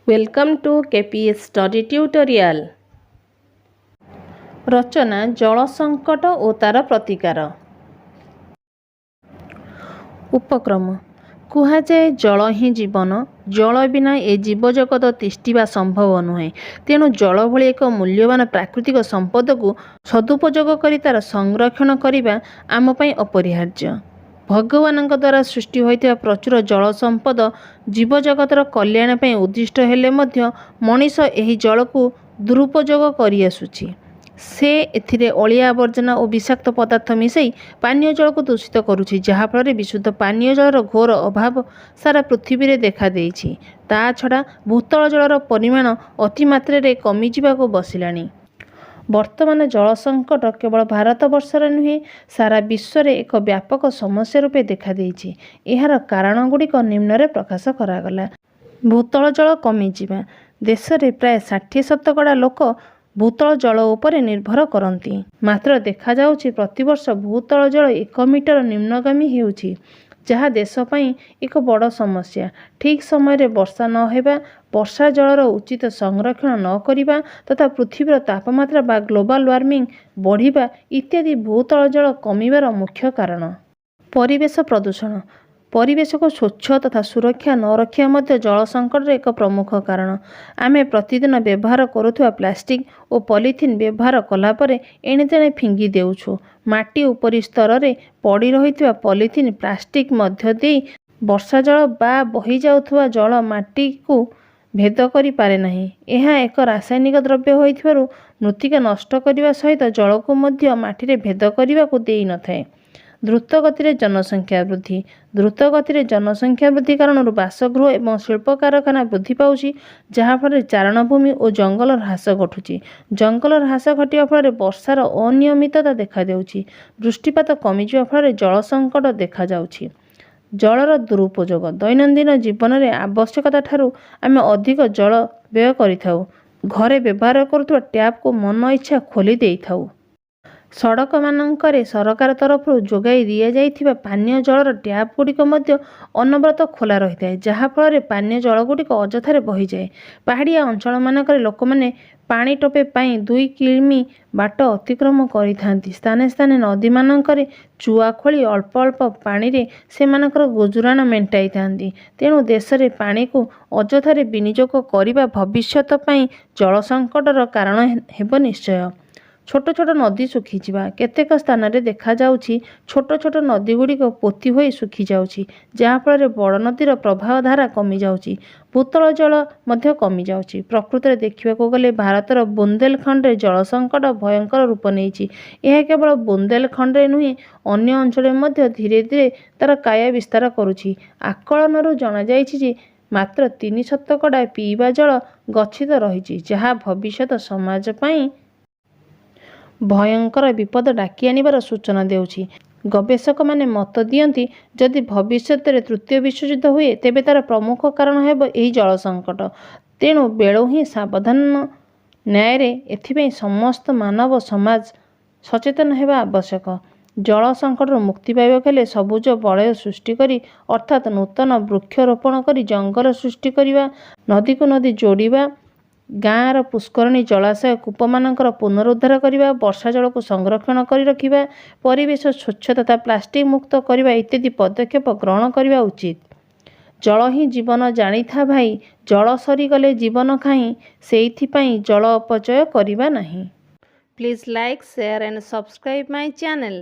Welcome to KPS Study Tutorial. ରଚନା ଜଳ ସଙ୍କଟ ଓ ତାର ପ୍ରତିକାର। ଉପକ୍ରମ। କୁହାଯାଏ, ଜଳ ହିଁ ଜୀବନ। ଜଳ ବିନା ଏ ଜୀବଜଗତ ତିଷ୍ଠିବା ସମ୍ଭବ ନୁହେଁ। ତେଣୁ ଜଳ ଭଳି ଏକ ମୂଲ୍ୟବାନ ପ୍ରାକୃତିକ ସମ୍ପଦକୁ ସଦୁପଯୋଗ କରି ତାର ସଂରକ୍ଷଣ କରିବା ଆମ ପାଇଁ ଅପରିହାର୍ଯ୍ୟ। ଭଗବାନଙ୍କ ଦ୍ୱାରା ସୃଷ୍ଟି ହୋଇଥିବା ପ୍ରଚୁର ଜଳ ସମ୍ପଦ ଜୀବଜଗତର କଲ୍ୟାଣ ପାଇଁ ଉଦ୍ଦିଷ୍ଟ ହେଲେ ମଧ୍ୟ ମଣିଷ ଏହି ଜଳକୁ ଦୁରୁପଯୋଗ କରିଆସୁଛି। ସେ ଏଥିରେ ଅଳିଆ ଆବର୍ଜନା ଓ ବିଷାକ୍ତ ପଦାର୍ଥ ମିଶାଇ ପାନୀୟ ଜଳକୁ ଦୂଷିତ କରୁଛି, ଯାହାଫଳରେ ବିଶୁଦ୍ଧ ପାନୀୟ ଜଳର ଘୋର ଅଭାବ ସାରା ପୃଥିବୀରେ ଦେଖାଦେଇଛି। ତା ଛଡ଼ା ଭୂତଳ ଜଳର ପରିମାଣ ଅତିମାତ୍ରାରେ କମିଯିବାକୁ ବସିଲାଣି। ବର୍ତ୍ତମାନ ଜଳ ସଙ୍କଟ କେବଳ ଭାରତବର୍ଷରେ ନୁହେଁ, ସାରା ବିଶ୍ୱରେ ଏକ ବ୍ୟାପକ ସମସ୍ୟା ରୂପେ ଦେଖାଦେଇଛି। ଏହାର କାରଣଗୁଡ଼ିକ ନିମ୍ନରେ ପ୍ରକାଶ କରାଗଲା। ଭୂତଳ ଜଳ କମିଯିବା। ଦେଶରେ ପ୍ରାୟ 60% ଲୋକ ଭୂତଳ ଜଳ ଉପରେ ନିର୍ଭର କରନ୍ତି। ମାତ୍ର ଦେଖାଯାଉଛି, ପ୍ରତିବର୍ଷ ଭୂତଳ ଜଳ 1 ମିଟର ନିମ୍ନଗାମୀ ହେଉଛି, ଯାହା ଦେଶ ପାଇଁ ଏକ ବଡ଼ ସମସ୍ୟା। ଠିକ୍ ସମୟରେ ବର୍ଷା ନ ହେବା, ବର୍ଷା ଜଳର ଉଚିତ ସଂରକ୍ଷଣ ନ କରିବା ତଥା ପୃଥିବୀର ତାପମାତ୍ରା ବା ଗ୍ଲୋବାଲ ୱାର୍ମିଂ ବଢ଼ିବା ଇତ୍ୟାଦି ଭୂତଳ ଜଳ କମିବାର ମୁଖ୍ୟ କାରଣ। ପରିବେଶ ପ୍ରଦୂଷଣ। ପରିବେଶକୁ ସ୍ୱଚ୍ଛ ତଥା ସୁରକ୍ଷା ନ ରଖିବା ମଧ୍ୟ ଜଳ ସଙ୍କଟର ଏକ ପ୍ରମୁଖ କାରଣ। ଆମେ ପ୍ରତିଦିନ ବ୍ୟବହାର କରୁଥିବା ପ୍ଲାଷ୍ଟିକ୍ ଓ ପଲିଥିନ୍ ବ୍ୟବହାର କଲାପରେ ଏଣେତେଣେ ଫିଙ୍ଗି ଦେଉଛୁ। ମାଟି ଉପରି ସ୍ତରରେ ପଡ଼ି ରହିଥିବା ପଲିଥିନ୍, ପ୍ଲାଷ୍ଟିକ୍ ମଧ୍ୟ ଦେଇ ବର୍ଷାଜଳ ବା ବହିଯାଉଥିବା ଜଳ ମାଟିକୁ ଭେଦ କରି ପାରେନାହିଁ। ଏହା ଏକ ରାସାୟନିକ ଦ୍ରବ୍ୟ ହୋଇଥିବାରୁ ମୃତ୍ତିକା ନଷ୍ଟ କରିବା ସହିତ ଜଳକୁ ମଧ୍ୟ ମାଟିରେ ଭେଦ କରିବାକୁ ଦେଇନଥାଏ। ଦ୍ରୁତ ଗତିରେ ଜନସଂଖ୍ୟା ବୃଦ୍ଧି। ଦ୍ରୁତ ଗତିରେ ଜନସଂଖ୍ୟା ବୃଦ୍ଧି କାରଣରୁ ବାସଗୃହ ଏବଂ ଶିଳ୍ପ କାରଖାନା ବୃଦ୍ଧି ପାଉଛି, ଯାହାଫଳରେ ଚାରଣଭୂମି ଓ ଜଙ୍ଗଲ ହ୍ରାସ ଘଟୁଛି। ଜଙ୍ଗଲ ହ୍ରାସ ଘଟିବା ଫଳରେ ବର୍ଷାର ଅନିୟମିତତା ଦେଖାଦେଉଛି। ବୃଷ୍ଟିପାତ କମିଯିବା ଫଳରେ ଜଳ ସଙ୍କଟ ଦେଖାଯାଉଛି। ଜଳର ଦୁରୁପଯୋଗ। ଦୈନନ୍ଦିନ ଜୀବନରେ ଆବଶ୍ୟକତା ଠାରୁ ଆମେ ଅଧିକ ଜଳ ବ୍ୟୟ କରିଥାଉ। ଘରେ ବ୍ୟବହାର କରୁଥିବା ଟ୍ୟାପକୁ ମନ ଇଚ୍ଛା ଖୋଲି ଦେଇଥାଉ। ସଡ଼କମାନଙ୍କରେ ସରକାର ତରଫରୁ ଯୋଗାଇ ଦିଆଯାଇଥିବା ପାନୀୟ ଜଳର ଟ୍ୟାପଗୁଡ଼ିକ ମଧ୍ୟ ଅନବରତ ଖୋଲା ରହିଥାଏ, ଯାହାଫଳରେ ପାନୀୟ ଜଳଗୁଡ଼ିକ ଅଯଥାରେ ବହିଯାଏ। ପାହାଡ଼ିଆ ଅଞ୍ଚଳମାନଙ୍କରେ ଲୋକମାନେ ପାଣି ଟୋପେ ପାଇଁ 2 କିମି ବାଟ ଅତିକ୍ରମ କରିଥାନ୍ତି। ସ୍ଥାନେ ସ୍ଥାନେ ନଦୀମାନଙ୍କରେ ଚୁଆ ଖୋଳି ଅଳ୍ପ ଅଳ୍ପ ପାଣିରେ ସେମାନଙ୍କର ଗୁଜୁରାଣ ମେଣ୍ଟାଇଥାନ୍ତି। ତେଣୁ ଦେଶରେ ପାଣିକୁ ଅଯଥାରେ ବିନିଯୋଗ କରିବା ଭବିଷ୍ୟତ ପାଇଁ ଜଳ ସଙ୍କଟର କାରଣ ହେବ ନିଶ୍ଚୟ। ଛୋଟ ଛୋଟ ନଦୀ ଶୁଖିଯିବା। କେତେକ ସ୍ଥାନରେ ଦେଖାଯାଉଛି, ଛୋଟ ଛୋଟ ନଦୀଗୁଡ଼ିକ ପୋତି ହୋଇ ଶୁଖିଯାଉଛି, ଯାହାଫଳରେ ବଡ଼ ନଦୀର ପ୍ରବାହ ଧାରା କମିଯାଉଛି, ଭୂତଳ ଜଳ ମଧ୍ୟ କମିଯାଉଛି। ପ୍ରକୃତରେ ଦେଖିବାକୁ ଗଲେ ଭାରତର ବୁନ୍ଦେଲଖଣ୍ଡରେ ଜଳ ସଙ୍କଟ ଭୟଙ୍କର ରୂପ ନେଇଛି। ଏହା କେବଳ ବୁନ୍ଦେଲଖଣ୍ଡରେ ନୁହେଁ, ଅନ୍ୟ ଅଞ୍ଚଳରେ ମଧ୍ୟ ଧୀରେ ଧୀରେ ତାର କାୟା ବିସ୍ତାର କରୁଛି। ଆକଳନରୁ ଜଣାଯାଇଛି ଯେ ମାତ୍ର 3% ପିଇବା ଜଳ ଗଚ୍ଛିତ ରହିଛି, ଯାହା ଭବିଷ୍ୟତ ସମାଜ ପାଇଁ ଭୟଙ୍କର ବିପଦ ଡାକି ଆଣିବାର ସୂଚନା ଦେଉଛି। ଗବେଷକମାନେ ମତ ଦିଅନ୍ତି, ଯଦି ଭବିଷ୍ୟତରେ ତୃତୀୟ ବିଶ୍ୱଯୁଦ୍ଧ ହୁଏ, ତେବେ ତାର ପ୍ରମୁଖ କାରଣ ହେବ ଏହି ଜଳ ସଙ୍କଟ। ତେଣୁ ବେଳୁ ହିଁ ସାବଧାନ ନ୍ୟାୟରେ ଏଥିପାଇଁ ସମସ୍ତ ମାନବ ସମାଜ ସଚେତନ ହେବା ଆବଶ୍ୟକ। ଜଳ ସଙ୍କଟରୁ ମୁକ୍ତି ପାଇବାକୁ ହେଲେ ସବୁଜ ବଳୟ ସୃଷ୍ଟି କରି, ଅର୍ଥାତ୍ ନୂତନ ବୃକ୍ଷ ରୋପଣ କରି ଜଙ୍ଗଲ ସୃଷ୍ଟି କରିବା, ନଦୀକୁ ନଦୀ ଯୋଡ଼ିବା, ଗାଁର ପୁଷ୍କରିଣୀ, ଜଳାଶୟ, କୂପମାନଙ୍କର ପୁନରୁଦ୍ଧାର କରିବା, ବର୍ଷା ଜଳକୁ ସଂରକ୍ଷଣ କରି ରଖିବା, ପରିବେଶ ସ୍ୱଚ୍ଛ ତଥା ପ୍ଲାଷ୍ଟିକ୍ ମୁକ୍ତ କରିବା ଇତ୍ୟାଦି ପଦକ୍ଷେପ ଗ୍ରହଣ କରିବା ଉଚିତ। ଜଳ ହିଁ ଜୀବନ ଜାଣିଥା ଭାଇ, ଜଳ ସରିଗଲେ ଜୀବନ ଖାଇ, ସେଇଥିପାଇଁ ଜଳ ଅପଚୟ କରିବା ନାହିଁ। Please like, share and subscribe my channel.